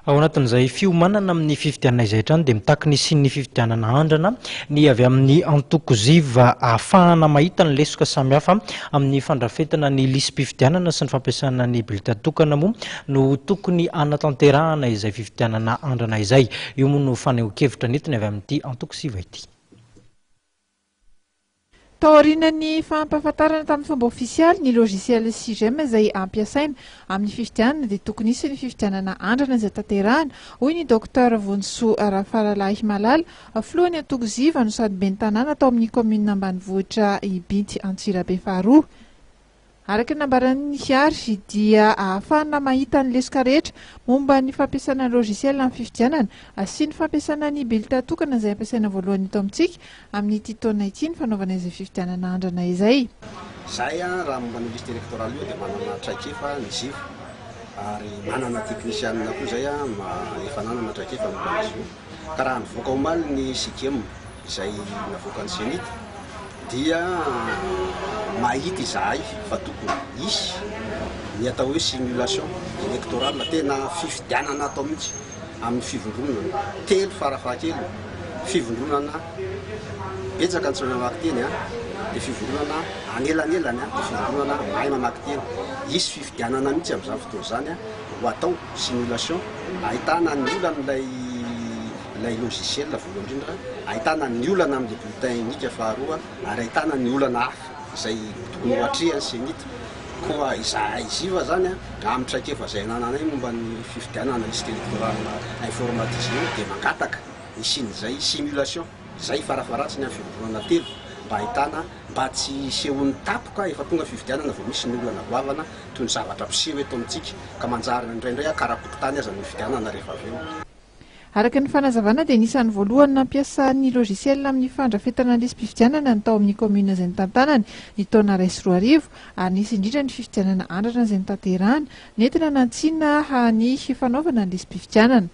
Ao anatin'izay fiomanana amin'ny fifidianana izay hatrany dia mitaky ny hisian'ny fifidianana andrana ny avy amin'ny antoko Ziv ahafahana mahita ny lesoka samihafa amin'ny fandrafetana ny lisi-pifidianana sy ny fampiasana ny bulletin tokana moa no tokony hanatanterahana izay fifidianana andrana izay. Io moa no fanehoan-kevitra nentiny avy amin'ity antoko Ziv ity. Taorian'ny fampahafantarana tamin'ny fomba ofisialy ny logiciel Cigem izay ampiasaina amin'ny fifidianana dia tokony hisy ny fifidianana andrana izay tanterahana, hoy ny Docteur Vonisoa Rafaralahimalala, filohan'ny antoko Ziva no sady ben'ny tanàna tao amin'ny kaominina ambanivohitra Ibinty Antsirabe faharoa. Araka ny nambaran'i Hary dia ahafahana mahita ny lesoka rehetra momba ny fampiasana ny logiciel amin'ny fifidianana sy ny fampiasana ny bulletin tokana izay ampiasaina voalohany eto amintsika amin'ity taona ity ny fanaovana izay fifidianana andrana izay. Izahay raha momba ny liste électorale io dia manana traikefa ny ziv ary manana teknisianina koa izay efa nanana traikefa momba an'izy io. Ka raha nivoaka omaly ny Cigem izay navoakan'ny Cenit dia mahita izahay fa tokony hisy ny atao hoe simulation électorale, tena fifidianana atao mihitsy amin'ny fivondronana telo farafahakeliny, fivondronana betsaka ny tsy mahay mamaky teny dia fivondronana anelanelany dia fivondronana mahay mamaky teny. Hisy fifidianana mihitsy amin'izany fotoana izany ho atao. Simulation, ahitana ny olan'ilay ilay logiciel voalohany indrindra, ahitana ny olana amin'ilay bulletin unique faharoa ary ahitana ny olana hafa izay tokony ho atrehan'ny Cenit. Koa izahay Ziva izany amin'ny traikefa izay anananay momba ny fifidianana liste électorale informatisée io dia mangataka ny hisian'izay simulation izay farafaharatsiny amin'ny fivondronana telo mba ahitana mba tsy hisehoan'ny tapoka efa tonga fifidianana vao misy ny olana goavana toy ny zavatra mpiseho eto amintsika ka manjary indraindray kara-pokontany aza no ifidianana rehefa avy eo. Araka ny fanazavana dia anisan'ny voalohany nampiasa ny logiciel amin'ny fandrafetana ny lisi-pifidianana ny tao amin'ny kaominina izay nitantanany ny taona 2001 ary nisy indrindra ny fifidianana andrana izay notanterahana nentina nantsina ny fanaovana ny lisi-pifidianana.